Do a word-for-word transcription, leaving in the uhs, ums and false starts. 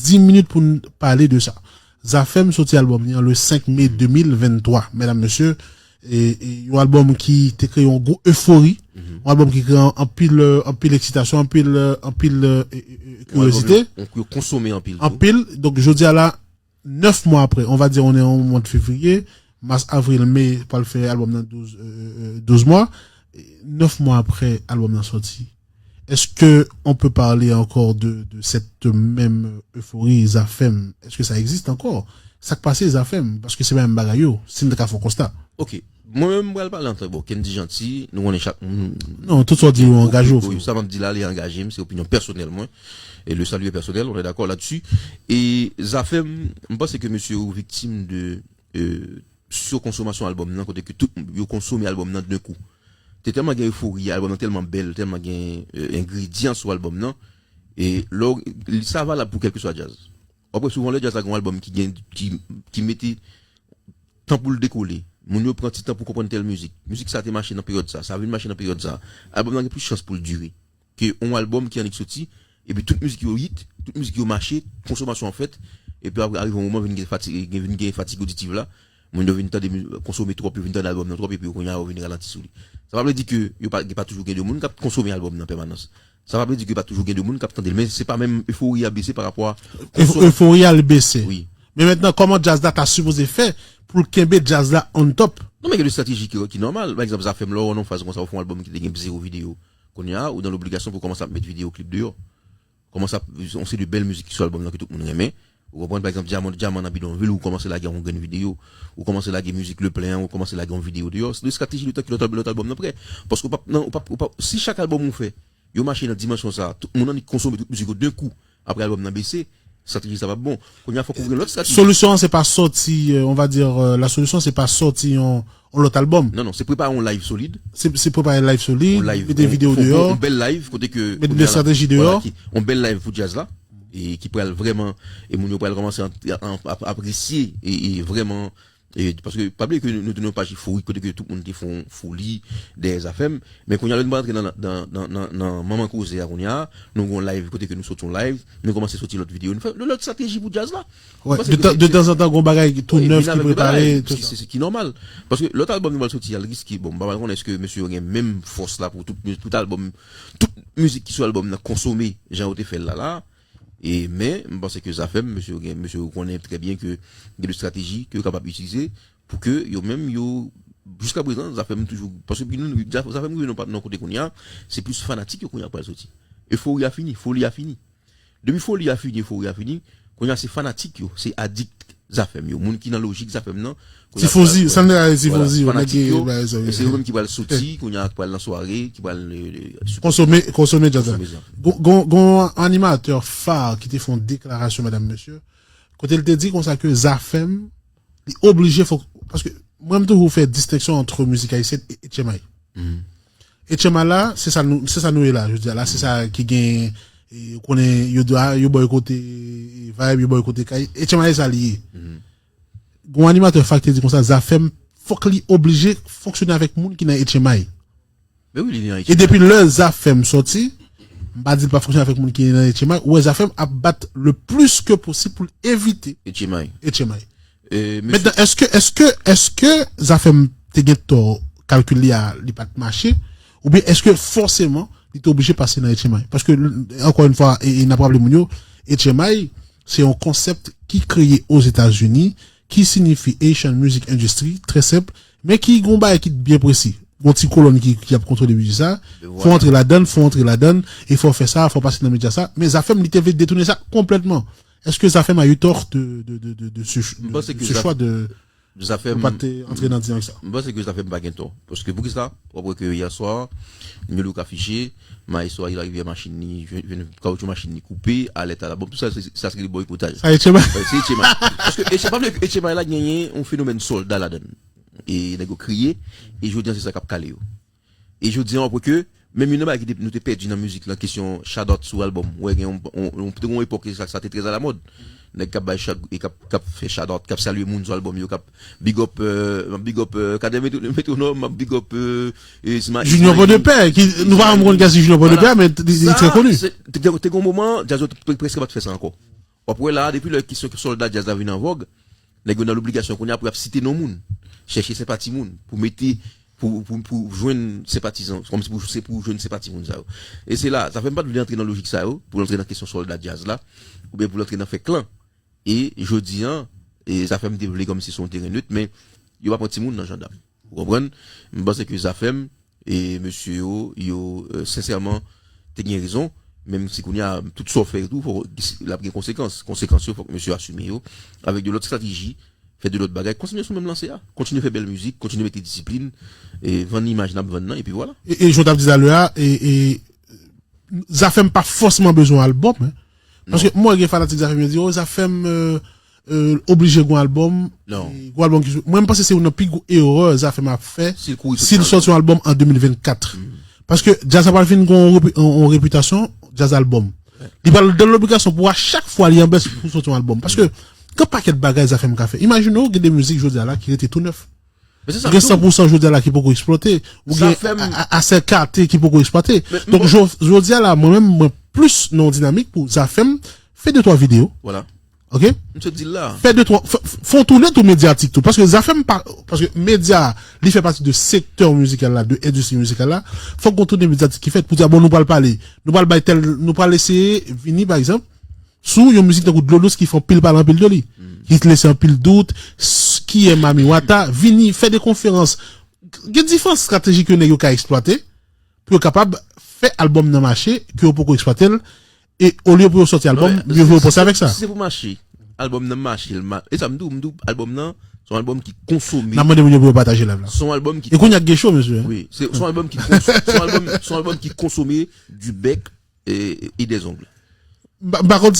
dis minit pou n pale de sa. Zafèm soti albòm li an le senk me de mil venntwa, medam, mesye. E, e yon albòm ki te kreye yon gwo efori, yon albòm ki kreye anpil, euh, anpil eksitasyon, anpil, euh, anpil, euh, e, e, e, kiryozite. Yo konsome anpil. Anpil. Donk, jodi a la, nèf mwa apre, on va dire on est au mois de février, mars, avril, me, pral fè albòm nan douz, euh, euh, douz mwa. Nèf mwa apre albòm nan soti, est-ce que on peut parler encore de, de cette même euphorie, Zafèm? Est-ce que ça existe encore? Sa k pase Zafèm? Paske se pa menm bagay yo, si n ta ka fè yon konsta. Ok. Mwen menm, m pral pale antanke, bon, Kendy Jeanty, nou konnen chak moun. Non, tout sa w di yo angaje w, frè. Sa m ap di la, li angaje m, se opinyon pèsonèl mwen. E le salut est personnel, on est d'accord là-dessus. E Zafèm, m panse ke mesye yo viktim de, euh, surkonsomasyon albòm nan, kote ke tout yo konsome albòm nan d'un coup. Te tèlman gen efori, albòm nan tèlman bèl, tèlman gen, euh, engredyan sou albòm nan. E lè w, sa valab pou kèlkeswa djaz. W ap wè souvan lè djaz la gen yon albòm ki gen, ki, ki mete tan pou l dekole. Moun yo pran ti tan pou konprann tèl mizik. Mizik sa te mache nan peryòd sa, sa vin mache nan peryòd sa. Albòm nan gen plis chans pou l dire ke yon albòm ki annik soti, epi tout mizik yo hit, tout mizik yo mache, konsomasyon an fèt, epi apre arive yon moman vin gen fatig, gen, vin gen fatig oditiv la, moun yo vin tande, konsome twòp, yo vin tande albòm nan twòp, epi kounye a yo vin ralanti sou li. Sa pa vle di ke yo pa, gen pa toujou gen de moun k ap konsome albòm nan pèmanans. Sa pa vle di ke pa toujou gen de moun k ap tande l, men se pa menm efori a bese pa rapò a Efo- Efori a l bese. Wi. Men mentnan, kòman djaz la ta sipoze fè pou l kenbe djaz la on top? Non, men gen de estrateji ki, ki nòmal. Pa egzanp, Zafèm, lè w wè nan faz konsa, w fè yon albòm ki te gen zewo videyo. Kounye a, ou nan lobligasyon pou kòmanse ap met videyo klip deyò. Kòmanse ap, yon seri de bèl mizik ki sou albòm nan ke tout moun renmen. Ou konprann, pa egzanp, Dyaman, Dyaman nan Bidonvil, ou kòmanse lage yon grenn videyo. Ou kòmanse lage mizik Le Plen, ou kòmanse lage yon videyo deyò. Se de estrateji le tan ke lòt, lòt albòm nan prè. Paske ou p ap, nan, ou p ap, ou p ap, si chak albòm ou fè, yo mache nan dimansyon sa, tout moun annik konsome tout mizik yo d'un coup, apre albòm nan bese, estrateji sa p ap bon. Kounye a fòk ou gen lòt estrateji. Solisyon an se pa sòti, euh, on va dire, euh, la solution se pa sòti yon, yon lòt albòm. Non, non, se prepare yon live solid. Se, se prepare live solid, Yon live, mete yon, videyo yon, deyò, yon bèl live kote ke mete de estrateji deyò. Yon bèl live pou djaz la. E ki pral vrèman, e moun yo pral kòmanse an- an- ap- apresye e, e vrèman, e, paske pa bliye ke nou, nou te nan yon paj iforik kote ke tout moun te fè yon foli dèyè Zafèm. Men kounye a lè nou antre nan, nan, nan, nan, nan manman koze a kounye a, nou gen yon live kote ke nou soti yon live, nou kòmanse soti lòt videyo, nou fè lòt estrateji pou djaz la. Wè, de tan- de tanzantan gon bagay tou nèf ki prepare, tout sa. Se ki nòmal. Paske lòt albòm nou pral soti a, l riske, bon, m pa pral konnen èske mesye yo gen menm fòs la pou tout, tout albòm, tout mizik ki sou albòm nan konsome jan yo te fè l la la. E, men, m panse ke Zafèm, mesye yo gen, mesye yo konnen trè byen ke gen de estrateji ke yo kapab itilize pou ke yo menm yo, jiska prezan, Zafèm toujou, paske pi nou, Zafèm rive nan, nan kote kounye a, se plis fanatik yo kounye a pral soti. Efori a fini, foli a fini. Depi foli a fini, efori a fini, kounye a se fanatik yo, se adikt Zafèm yo, moun ki nan lojik Zafèm nan. Kounye a Tifozi, pral- sa n te rale Voilà, tifozi yo, nèg fanatik ki yo, bay sa, e wi. Se yo menm ki pral soti, kounye a ki pral nan sware, ki pral, euh, euh, Konsome, konsome djaz la. Konsome djaz. Gon, gon, gon animatè fa ki te fè yon deklarasyon, medam, mesye, kote l te di konsa ke Zafèm, li oblije, fòk, paske mwen, m toujou fè distenksyon ant mizik ayisyèn e H M I. H M I la, se sa nou, se sa nou ye la, jodi a la, se sa ki gen, e, ou konnen, yo, dwa- yo bòykote, e, Vibe, yo bòykote Kay, H M I sa li ye. Gon animatè fa ki te di konsa, Zafèm, fòk li oblije fonksyone avèk moun ki nan H M I. Men wi, li nan E depi lè Zafèm sòti, m pa di l pa fonksyone avèk moun ki nan H M I, ou wè Zafèm ap bat le plis ke posib pou l evite H M I. H M I. Euh, Mentnan, èske, èske, èske Zafèm te gen tò, kalkil li a, li pa t mache, oubyen èske fòseman li te oblije pase nan H M I? Paske, ankò yon fwa, e, e n ap raple moun yo, H M I, se yon konsèp ki kreye Ozetazini, ki siyifi Haitian Music Industry, trè senp, men ki gon bagay ki byen presi. Gon ti kolòn ki, ki ap kontwole biznis sa, fò w antre ladann, fò w antre ladann, e fò w fè sa, fò w pase nan medya sa. Men Zafèm, li te vle detounen sa konplètman. Èske Zafèm a eu tort de, de, de, de, de ce, M panse de ke ce Zaf- choix de, Zafèm, pou pa te antre nan dinan sa? M panse ke Zafèm pa gen tò. Paske poukisa? W ap wè ke yè swa, New Look afiche, Maestro a rive machin li, jwenn, jwenn kawoutchou machin li koupe, alèt alarm. Bon, tout sa, se, sa se rele bòykotaj. Sa H M I? Wi, se H M I. Paske H M I, pa bliye ke H M I la genyen yon fenomèn sòlda ladann. E nèg yo kriye, e jodi an se sa k ap kale yo. E jodi an, w ap wè ke, menm youn nan bagay ki te, nou te pèdi nan mizik lan, kesyon shout out sou albòm. Ou wè, gen yon, yon, yon, te gen yon epòk, sa, sa te trè alamòd. Nèg k ap bay shout, e k ap, k ap fè shout out, k ap salye moun sou albòm yo, k ap big up, euh, m ap big up, euh, Kadè Metro-, Metronòm, m ap big up, euh, e Sma- Junior Ismaël. Pòdepè, ki, nou pa konn kèsi Junior Pòdepè, men li, li Sa, trè koni. Se, te, te, te gen yon moman, djaz yo te pre-, prèske pa t fè sa ankò. W ap wè la, depi lè kesyon sòlda djaz la vin an vòg, nèg yo nan lobligasyon kounye a pou y ap site non moun, chèche senpati moun, pou mete, pou, pou, pou jwenn senpatizan, kòmsi pou, se pou jwenn senpati moun sa yo. E se la, Zafèm pa t vle antre nan lojik sa yo, pou l antre nan kesyon sòlda djaz la, oubyen pou l antre nan fè klan. E jodi a, e Zafèm te vle kòmsi se yon teren net, men yo pa pran timoun nan jandam. Ou konprann? M panse ke Zafèm e mesye yo, yo, euh, sensèman, te gen rezon, menm si kounye a, tout sa w fè yo tou, fò, l ap gen konsekans. Konsekans yo, fòk mesye yo asime yo, avèk de lòt estrateji, fè de lòt bagay, kontinye sou menm lanse a. Kontinye fè bèl mizik, kontinye mete disiplin, e vann imaj n ap vann nan, epi vwala. E, e jan w t ap di talè a, e, e, Zafèm pa fòseman bezwen albòm, hein. Paske mwen gen fanatik Zafèm yo di, oh, Zafèm, euh, euh, oblije gon albòm. Non. E gon albòm ki sou. Mwen, m panse se youn nan pi gwo erè Zafèm ap fè si l sòti yon albòm an de mil vennkat. Paske djaz la pral vin gon repi-, on, on repitasyon, djaz albòm. Li pral dan lobligasyon pou a chak fwa li an bès pou sòti yon albòm. Paske gen pakèt bagay Zafèm ka fè. Imajine w, gen de mizik jodi a la ki rete tou nèf. Ou gen san pou san jodi a la ki poko eksplwate. Ou gen a, a, a sèkate ki poko eksplwate. Donk, jo-, jodi a la, mwen menm, mwen plis nan yon dinamik pou Zafèm fè de twa videyo. Vwala. Ok? M sot di l la. Fè de twa, fè, fè yon toune tou medyatik tou. Paske Zafèm pa, paske medya, li fè pati de sektè mizikal la, de endistri mizikal la. Fòk gon toune medyatik ki fèt pou di, a bon, nou pral pale. Nou pral bay tèl, nou pral eseye vini, pa egzanp, sou yon mizik tankou Dlo Dous ki fè anpil pale anpil de li, ki lese anpil dout, s-, ki e Mami Wata, vini fè de konferans. Gen diferan estrateji ke nèg yo ka eksplwate pou yo kapab fè albòm nan mache, ke yo poko eksplwate l, e olye pou yo sòti albòm, mye vo yo panse avèk sa. Si se pou mache, albòm nan mache, l ma-, e sa m di w, m di w, albòm nan, se yon albòm ki konsome. N ap mande moun yo pou yo pataje live la. Se yon albòm ki. E kounye a gen cho, mesye. Wi, se, se yon albòm ki kons-, se yon albòm, se yon albòm ki konsome du bec et, et des ongles. M pa, m pa konn si